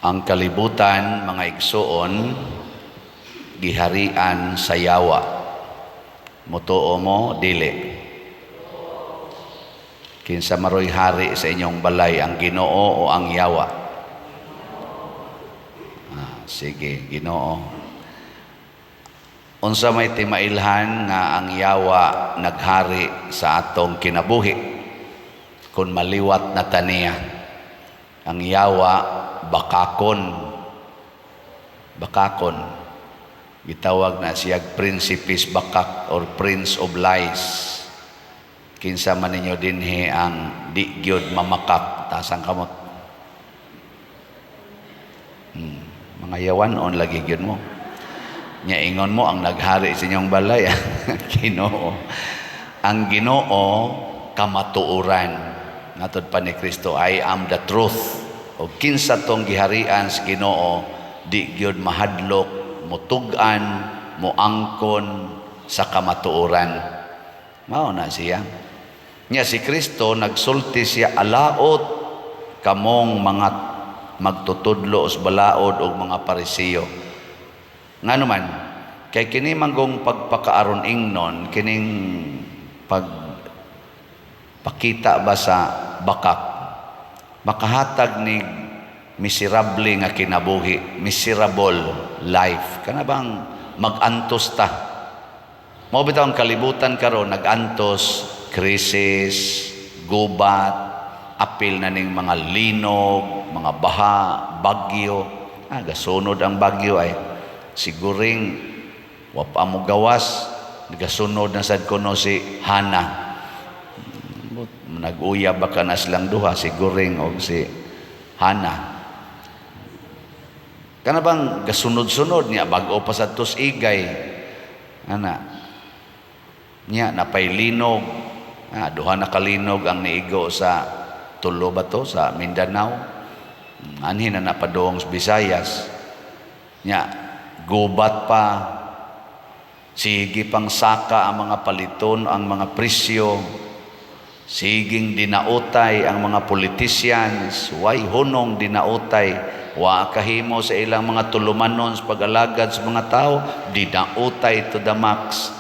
Ang kalibutan, mga igsuon, giharian sa yawa. Mutuo mo, dili? Kinsa maroy hari sa inyong balay, ang Ginoo o ang yawa? Ah, sige, Ginoo. Unsa may timailhan nga ang yawa naghari sa atong kinabuhi kung maliwat na ta niya? Ang yawa bakakon. Bakakon. Gitawag na siya Prinsipis Bakak or Prince of Lies. Kinsa man ninyo dinhi ang di gyud mamakak, taas ang kamot. Mga yawan-on lagi gyud mo. Nya ingon mo ang naghari sa inyong balay Ginoo. Ang Ginoo kamatuoran. Matod pa ni Kristo, "I am the truth." O kinsa tong giharian sa Ginoo, di gyud mahadlok mutug-an, muangkon sa kamatuoran. Mao na siya. Nya si Kristo nagsulti siya, "Alaot kamong mga magtutudlo sa balaod og mga Parisiyo." Ngano man? Kay kini manggong pagpakaaron ingnon, kining pag pakita ba sa bakak, makahatag ni miserable nga kinabuhi, miserable life. Kana bang magantos ta? Mao bitaw ang kalibutan karon nagantos, krisis, gubat, apil na ning mga linog, mga baha, bagyo. Ah, gasunod ang bagyo ay. Siguring wa pa mo gawas, nagasunod na sad kuno si Hana. Nag-uyab ba ka na silang duha, si Guring o si Hana. Kana bang gasunod-sunod niya, bag-o pa sa tos igay. Ana. Niya napay linog. Ah, duha na kalinog ang niigo sa tulo ba to sa Mindanao. Anhi na napadong sa Visayas. Nya gubat pa, sige pang saka ang mga paliton, ang mga presyo. Siging dinautay ang mga politicians, way hunong dinautay. Wa kahimo sa ilang mga tulumanon sa pag-alagad sa mga tao, dinautay to the max.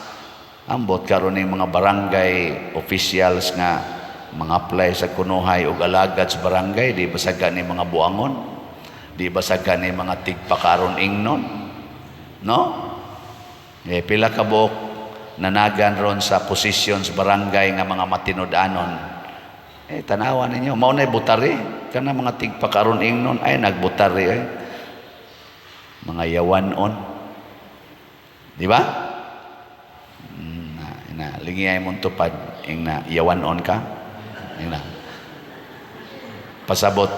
Ambot karon ning mga barangay officials nga mga apply sa kunuhay og alagad sa barangay, di ba sa gani mga buangon? Di ba sa gani mga tigpakaron ingnon? No? Eh, pila ka buok nanagan ron sa posisyon sa barangay nga mga matinud-anon? Eh, tanawa ninyo, mao na'y butari. Kana mga tigpakaron ingnon, ay nagbutari eh. Mga yawanon. Di ba? Na, na, lingi ay mong tupad, ing na, yawanon ka. Ing na. Pasabot,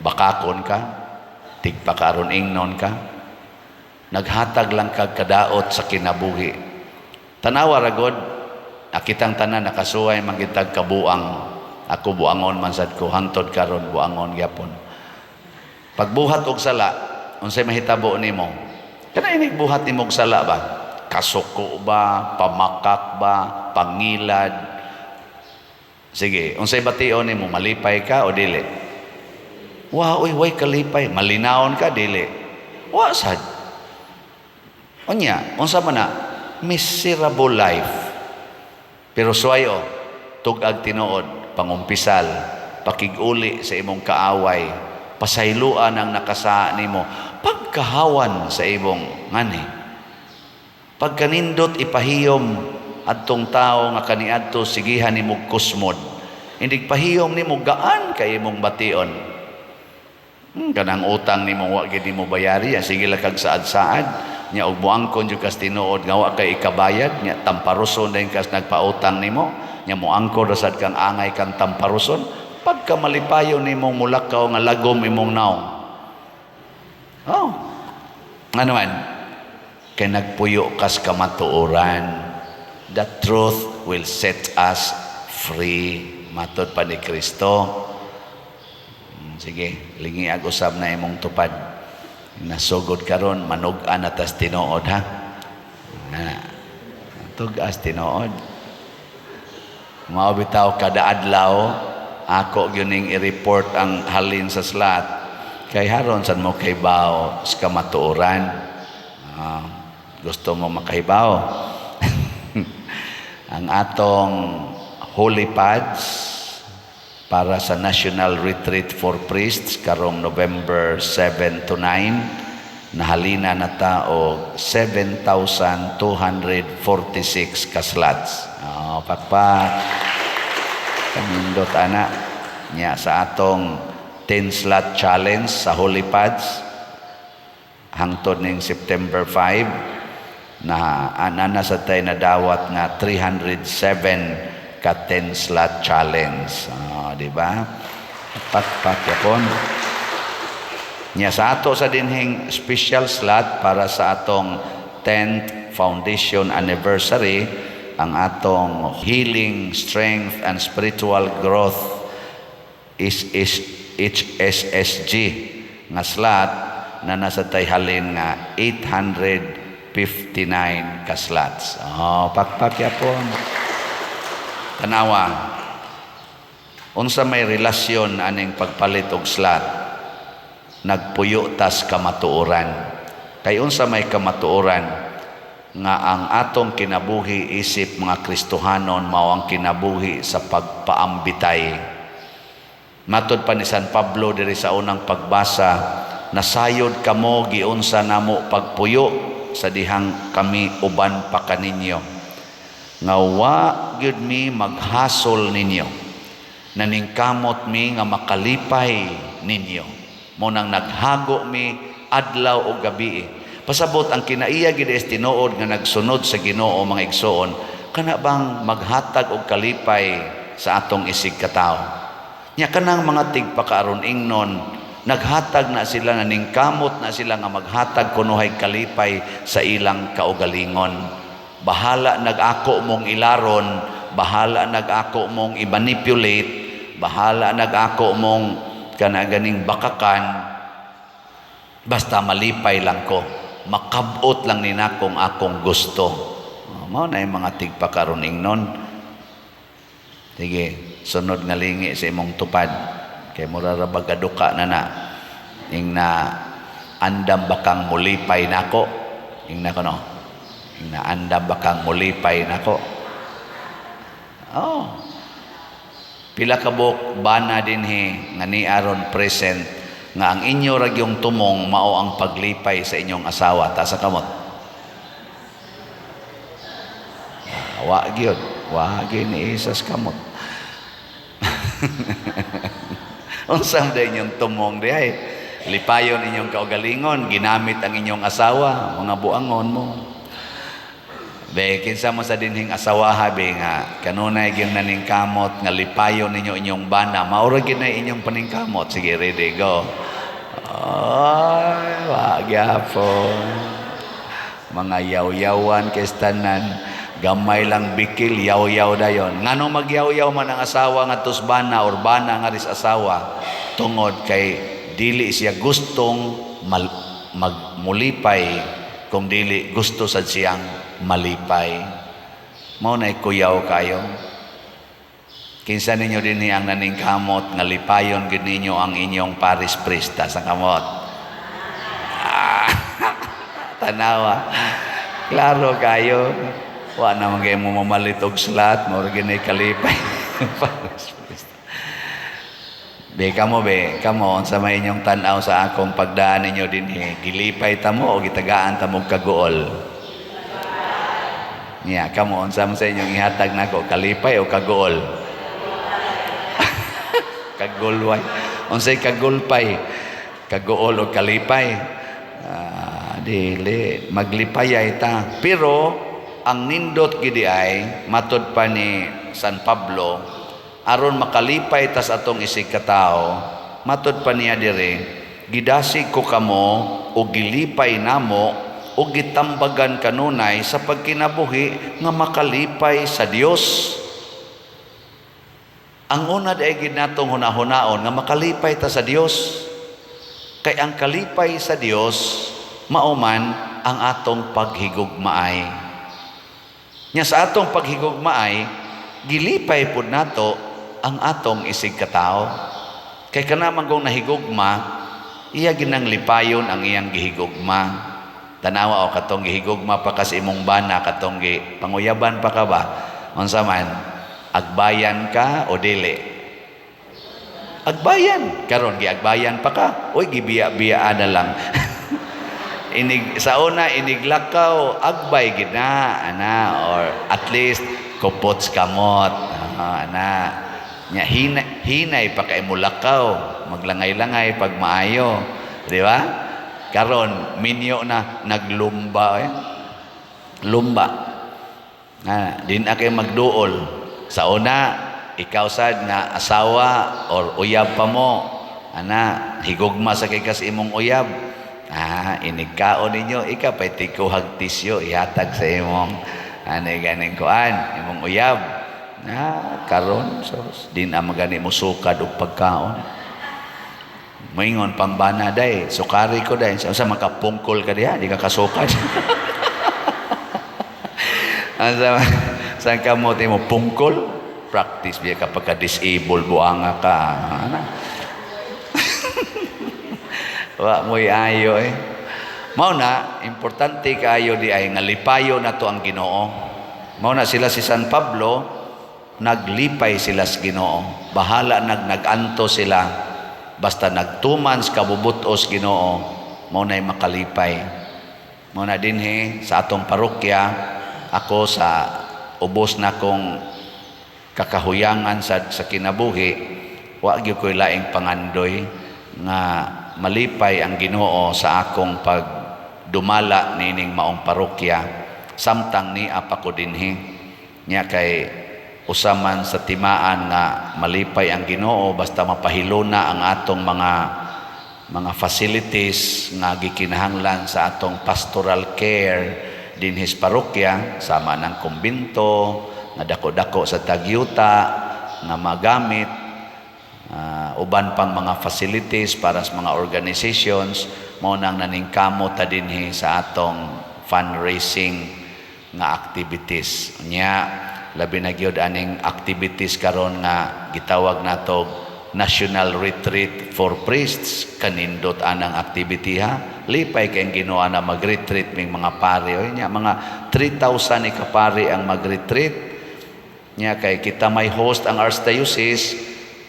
bakakon ka, tigpakaron ingnon ka, naghatag lang kag kadaot sa kinabuhi. Tanawa ragod, akitang tanan nakasuway mangitag kabuang. Ako buangon man sad ko, hangtod karon buangon gyapon. Pagbuhat og sala, unsay mahitabo nimo? Kana inig buhat nimo og sala ba? Kasuko ba, pamakak ba, pangilad? Sige, unsay bation nimo? Malipay ka o dili? Wa, uy, way kalipay. Malinawon ka, dili? Wa sad. Unya, unsa man na? Miserable life. Pero suwayo, tug-ag tinuod, pangumpisal, pakiguli sa imong kaaway, pasayloan ang nakasala nimo, pagkahawan sa imong ngani. Pagkanindot ipahiyom adtong tao nga kaniadto sigihan nimo kusmod. Indig pahiyom nimo, gaan kay imong bation. Kanang utang nimo wa gid nimo bayari, sige lang kag saad-saad nya og muangkon jud kas tinuod nga wa kay ikabayad nya, tamparuson din kas nagpautang nimo nya, muangkon ra sad kang angay kang tamparuson, pagka malipayon nimong mulakaw nga lagom imong naong. Oh, ano man kay nagpuyo kas kamatuoran. The truth will set us free, matod pa ni Kristo. Sige, lingi ag usab na imong tupad. Nasugod karon, manug-an na tas tinuod ha. Na. Tug-as tinuod. Mao bitaw kada adlaw ako gyud ning i-report ang halin sa slot. Kay haron sad mo kahibaw sa kamatuoran. Gusto mo makahibaw? Ang atong Holy Pads para sa National Retreat for Priests karong November 7 to 9, nahalina na ta og 7,246 ka slots. Oh, pakpak. Kanindot ana. Nya sa atong 10 slot challenge sa Holy Pads hangtod ning September 5 na ana na sa tay nadawat nga 307 ka 10 slot challenge. Oh, di ba? Pakpak yapon. Nya sa ato sa dinhing special slot para sa atong 10th foundation anniversary, ang atong Healing, Strength and Spiritual Growth is HSSG nga slot na nasa tay halin nga 859 ka slots. Oh, pakpak yapon. Tanawa. Unsa may relasyon aning pagpalit og slot? Nagpuyo tas kamatuoran. Kay unsa may kamatuoran? Nga ang atong kinabuhi isip mga Kristohanon mao ang kinabuhi sa pagpaambitay. Matod pa ni San Pablo diri sa unang pagbasa, "Nasayod kamo giunsa namo pagpuyo sa dihang kami uban pa kaninyo. Nga wa gyud mi maghasol ninyo. Naningkamot mi nga makalipay ninyo. Mao nang naghago mi adlaw o gabi." Pasabot ang kinaiya gid is tinuod nga nagsunod sa Ginoo, mga igsoon, kana bang maghatag og kalipay sa atong isig katawo. Nya kanang mga tigpakaaron ingnon, naghatag na sila, naningkamot na sila nga maghatag kunuhay kalipay sa ilang kaugalingon. Bahala nag-ako mong ilaron, bahala nag-ako mong i-manipulate, bahala nag-ako mong kana ganing bakakan, basta malipay lang ko, makabot lang ni nakong akong gusto. Oh, mao na yung mga tigpakaron ingnon. Sige, sunod nga lingi sa imong tupad kay mura ra bagaduka na na. Ing na andam ba kang mulipay nako? Ing na kono. Ing na andam ba kang mulipay nako? Oh. Pila ka buok bana dinhi nga ni aron present nga ang inyo ra gyung tumong mao ang paglipay sa inyong asawa? Taas kamot. Ah, wa gyud, wa gyud ni isas kamot. Unsa man inyong tumong di ay? Lipayon inyong kaugalingon, ginamit ang inyong asawa, mga buangon mo. Be, kinsa mo sa dinhing asawaha be nga kanunay gyud naningkamot nga lipayon ninyo inyong bana, mao ra gyud na inyong paningkamot. Sige, ready, go. Ay, wa gyapon. Mga yaw-yawan kay tanan, gamay lang bikil, yaw-yaw dayon. Ngano magyaw-yaw man ang asawa nga bana or bana nga ris asawa? Tungod kay dili siya gustong magmulipay kung dili gusto sad siyang malipay. Mao na kuyaw kayo. Kinsa ninyo dinhi ang naningkamot nga lipayon gid ninyo ang inyong parish priest? Sa kamot. Ah, tanawa. Klaro kayo. Wa naman kayo mo mamalit og slot, mao ra gyud kalipay. Parish priest. Be, kamo be, kamo, unsa may inyong tan-aw sa akong pagdaan ninyo dinhi? Gilipay ta mo o gitagaan ta mo kaguol? Nya, kamo, unsa man sa inyong ihatag nako, kalipay o kaguol? Kagulway. Unsay kagulpay? Kaguol o kalipay? Ah, dili maglipayay ta. Pero ang nindot gidi ay matod pa ni San Pablo, aron makalipay tas atong isig katao, matod pa niya dire, "Gidasig ko kamo o gilipay namo o gitambagan kanunay sa pagkinabuhi nga makalipay sa Dios." Ang una di ay gid natong hunahunaon nga makalipay ta sa Dios. Kay ang kalipay sa Dios mao man ang atong paghigugmaay. Nya sa atong paghigugmaay, gilipay pud nato ang atong isig katao. Kay kana man kung nahigugma, Iya ginang lipayon ang iyang gihigugma. Tanawa o katong gihigugma pa kas imong bana, katong gi panguyaban pa ka ba? Unsa man, agbayan ka o dili? Agbayan. Karon giagbayan pa ka. Uy, gibiya-biyaan na lang. Inig sa una, iniglakaw, agbay gid na ana, or at least kupots kamot. Ah, ana nya, hinay, hinay pa kay mulakaw, maglangay-langay pag maayo, di ba? Karon minyo na, naglumba eh. Lumba na din na kay magduol. Sa una, ikaw sad nga asawa or uyab pa mo ana, higugma sa kay kas imong uyab. Ah, inig kaon ninyo, ikaw pa'y tigkuhag tisyo, ihatag sa imong ani ganing kuan, imong uyab. Ah, karon so di na magani mo sukad og pagkaon. Moingon pambana, "Day, sukari ko, day." Sa makapungkol ka diha, di ka kasukad. Asa saan ka mo mo pungkol? Practice biya kapag ka disable, buanga ka. Ana. Wa mo'y ayo eh. Mao na, importante kaayo di ay nga lipayo na to ang Ginoo. Mao na sila si San Pablo, naglipay sila sa Ginoo. Bahala nag-anto sila, basta nagtuman sa kabubutos Ginoo, mao na'y makalipay. Mao na dinhi sa atong parokya, ako sa ubos na kong kakahuyangan sa kinabuhi, wa gyud ko'y laing pangandoy nga malipay ang Ginoo sa akong pagdumala niining maong parokya samtang nia pa ko dinhi. Nya kay usa man sa timaan nga malipay ang Ginoo basta mapahiluna ang atong mga facilities nga gikinahanglan sa atong pastoral care dinhi sa parokya, sama ng kumbinto nga dako-dako sa tagyuta nga magamit, uban pang mga facilities para sa mga organizations. Mao nang naningkamot ta dinhi sa atong fundraising nga activities. Nya labi na gyud aning activities karon nga gitawag nato National Retreat for Priests. Kanindot anang activity ha. Lipay kay ang Ginoo na mag-retreat ming mga pare. Oy, nya mga 3,000 ka pare ang mag-retreat. Nya kay kita may host ang Archdiocese,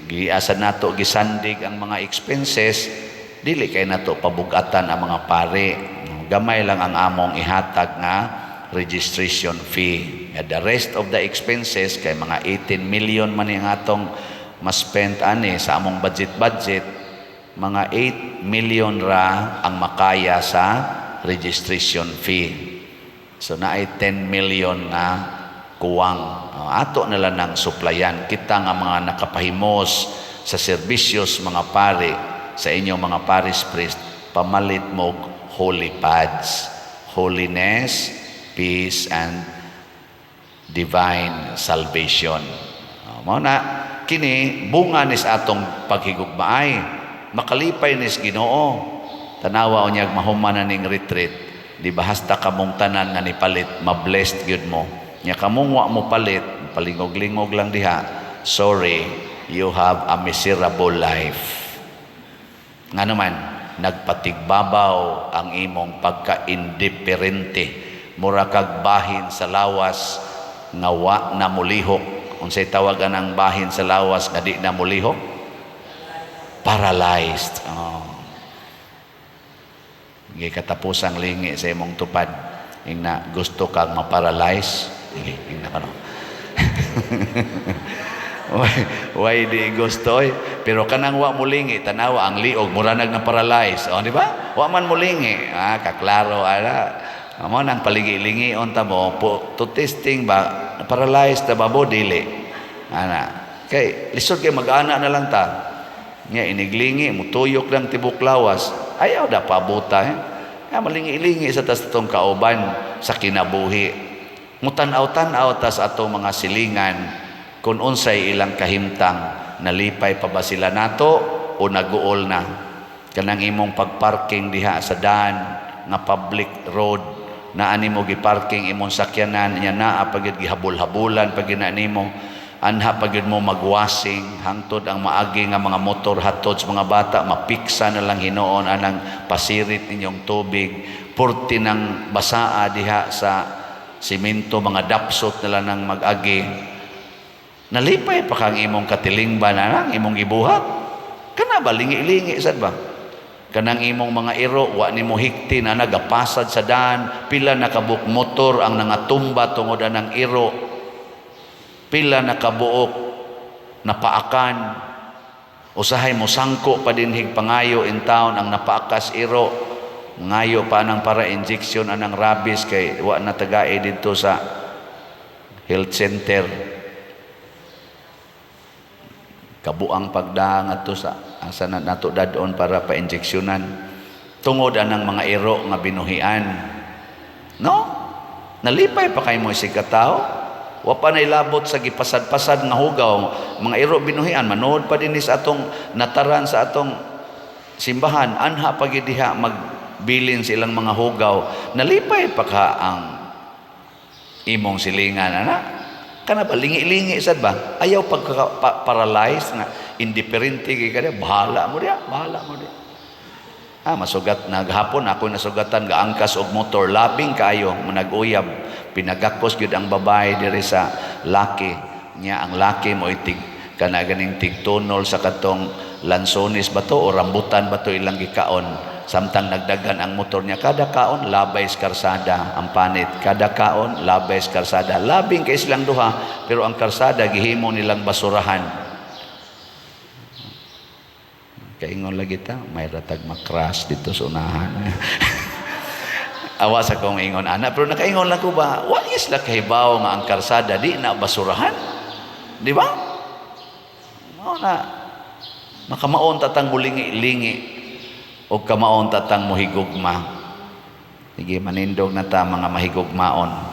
giasa nato gisandig ang mga expenses, dili kay nato pabugatan ang mga pare. Gamay lang ang among ihatag nga registration fee. Nga the rest of the expenses, kay mga 18 million man ang atong ma-spend ani sa among budget budget, mga 8 million ra ang makaya sa registration fee. So naay 10 million nga kuwang. Ato na lang ng suplayan kita nga mga nakapahimos sa serbisyos, mga pare, sa inyong mga parish priest, pamalit mo holy pads, holiness, peace and divine salvation. Mao na kini bunga nis atong paghigugmaay, makalipay nis Ginoo. Tanawa unyag mahuman na ning retreat, di ba, hasta kamong tanan nga nipalit, ma-blessed gyud mo. Nya kamong wa mo palit, palingog-lingog lang diha, sorry, you have a miserable life. Nga naman, nagpatigbabaw ang imong pagka-indiferente. Mura kag bahin sa lawas nga wa na mulihok. Unsay tawag ang bahin sa lawas nga di na mulihok? Paralyzed. Oh. Gikatapusang lingi sa imong tupad. Ingna, gusto kang ma-paralyze? Sige, ingna ka no. Why di gusto eh? Pero kanang wa mulingi, tanawa ang liog, mura nag na paralyze. O, di ba? Wa man mulingi. Ah, kaklaro ala. Mo nang paligi-lingi unta mo po, to testing ba, paralyzed na ba mo dili. Ana. Kay lisod kay mag-ana na lang ta. Nya iniglingi, mutuyok lang tibok lawas. Ayaw da pabuta eh. Ya, malingi-lingi sa tas atong kauban sa kinabuhi. Mutan-aw-tan-aw tas atong mga silingan kung unsay ilang kahimtang, nalipay pa ba sila nato o naguol na. Kanang imong pagparking diha sa daan nga public road na ani mo giparking imong sakyanan, nya naa pagid gihabol-habulan pag gina nimo. Anha pa gyud mo magwasing hangtod ang maagi nga mga motor hatod sa mga bata, mapiksa na lang hinuon anang pasirit ninyong tubig, purti ng basaa diha sa simento, mga dapsot na lang ng mag-agi. Nalipay pa kang imong katilingban na imong gibuhat. Kana ba, lingi-lingi sad ba? Kanang imong mga iro, wa nimo hikti na nagapasad sa daan, pila na kabuok motor ang nangatumba tungod anang iro. Pila na kabuok napaakan. Usahay mo sangko pa dinhig pangayo in town ang napaakas iro. Ngayo pa anang para injection anang rabies kay wa na tagae didto sa health center. Kabuang pagdaang adto sa asa na nato dadon para pa-injeksyonan tungod anang mga iro nga binuhian, no? Nalipay pa kay mo si katao, wa pa nailabot sa gipasad-pasad nga hugaw, mga iro binuhian. Manood pa dinhi sa atong nataran, sa atong simbahan, anha pa gyud diha magbilin sa ilang mga hugaw. Nalipay pa ka ang imong silingan ana? Kana ba, lingi-lingi sad ba? Ayaw pagka paralyzed nga indiferente kay kada, bahala mo diya, bahala mo diya. Ah, masugat naghapon ako, nasugatan gaangkas og motor, labing kaayo manag-uyab, pinagakos gyud ang babae diri sa laki niya. Ang laki mo itig kana ganing tigtunol sa katong lansones ba to o rambutan ba to ilang gikaon. Samtang nagdagan ang motor niya, kada kaon labay sa karsada ang panit, kada kaon labay sa karsada. Labing kay silang duha, pero ang karsada gihimo nilang basurahan. Kaingon lagi ta, may ratag makras dito sa unahan. Awa sa kong ingon ana, pero nakaingon lang ko ba, wa sila kahibaw nga ang karsada di na basurahan, di ba? Mao na makamaon tatang mulingi-lingi o kamaon tatang mohigugma. Sige, manindog na ta, mga mahigugmaon.